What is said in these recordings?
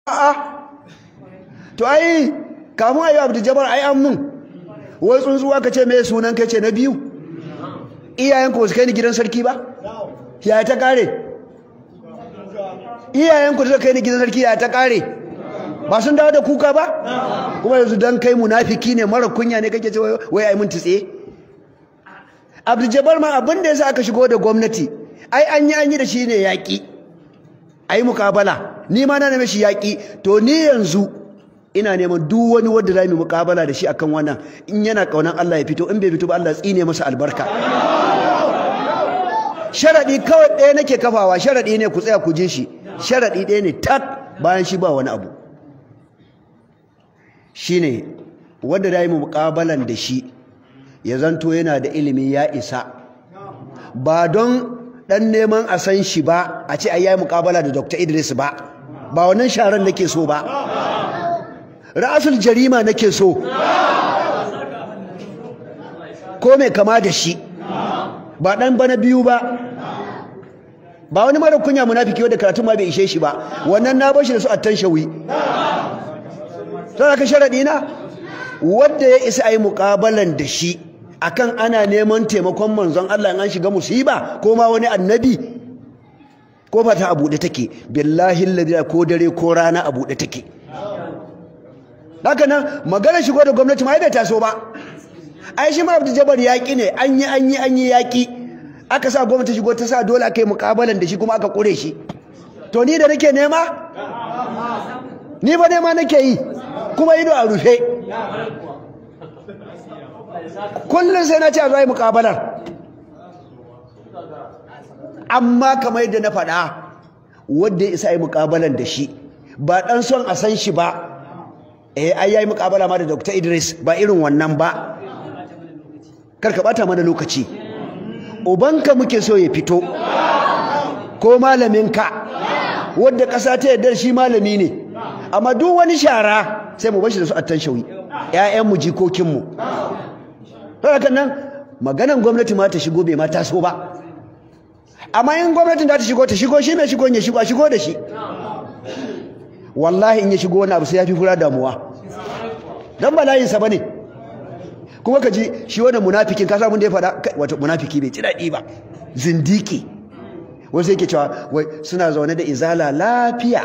A'a, to ai kamun ayi Abdul Jabbar ai an mun wai tsuntsuwa ka ce me sunan ka ce na biyu. Iyayenku ba su kai ni gidan sarki ba? Ya ta kare? Iyayenku da suka kai ni gidan sarki ya ta kare? Ba sun dawo da kuka ba? Kuma yanzu dan kai munafiki ne mara kunya ne kake ce wai ai mun tsaye. Abdul Jabbar ma abin da yasa aka shigo da gwamnati ai an yi da shi ne yaki. Ai mukabala, ni ma na neme shi yaki. To ni yanzu ina neman duk wani wanda za mu mukabala da shi akan wannan, in yana kaunan Allah ya fito, in bai fito ba Allah tsine masa albarka. Sharadi kawai ɗaya nake kafawa, sharadi ne ku tsaya ku ji shi, sharadi ɗaya ne tak, bayan shi ba wani abu. Shine wanda za mu mukabalan da shi ya zanto yana da ilimi ya isa, ba don dan neman a san shi ba a ce ai yayi mukabala da Dr. Idris ba, ba wannan sharan nake so ba, ra'asul jarima nake so, ko mai kama da shi, ba dan bana biyu ba, ba wani mara kunya munafiki wanda karatu ma bai ishe shi ba, wannan na bashi da su attan shawi. Sai ka sharadi na wanda ya isa ayi mukabalan da shi akan ana neman taimakon manzon Allah in an shiga musiba ko ma wani annabi, ko fata a buɗe take, billahi alladhi ko dare ko rana a buɗe take. Haka nan magana shigo da gwamnati ma bai taso ba. Ai shi ma Abdul Jabbar yaƙi ne, an yi yaƙi, aka sa gwamnati shigo ta sa dole aka yi muƙabalan da shi kuma aka ƙure shi. To ni da nake nema, ni ba nema nake yi kuma ido a rufe. Kullum sai na ce a zo yi muƙabalar. Amma kamar yadda na faɗa, wanda ya isa yi muƙabalan da shi ba ɗan son a san shi ba, ai yayi muƙabala ma da Dr. Idris ba irin wannan ba. Kar ka bata mana lokaci. Ubanka muke so ya fito, ko malaminka wanda ƙasa ta yarda shi malami ne, amma duk wani shara sai mu bashi da su attan shawi, ƴaƴanmu jikokinmu. Haka nan maganan gwamnati ma ta shigo bai ma taso ba, amma in gwamnatin ta shigo ta shigo, shi mai shigo ya shigo, a shigo da shi. Wallahi in ya shigo wani abu sai ya fi fura damuwa, don ba layinsa ba ne. Kuma ka ji shi wannan munafikin, ka samun da ya faɗa, wato munafiki bai ji daɗi ba, zindiki. Wasu yake cewa wai suna zaune da izala lafiya,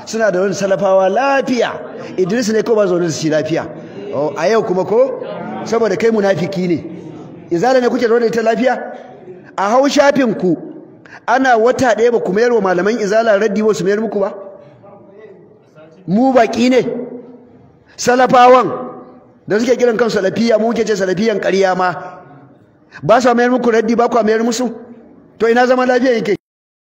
suna da wani salafawa lafiya, Idris ne ko ba zaune da shi lafiya. A yau kuma ko saboda kai munafiki ne, izala ne kuke zaune da ita lafiya? A hau shafin ku ana wata ɗaya ba ku mayar wa malaman izala raddi ba su mayar muku ba? Mu baƙi ne. Salafawan da suke kiran kan salafiya, mu muke ce salafiyan ƙarya ma, ba sa mayar muku raddi, ba ku mayar musu. To ina zaman lafiya yake?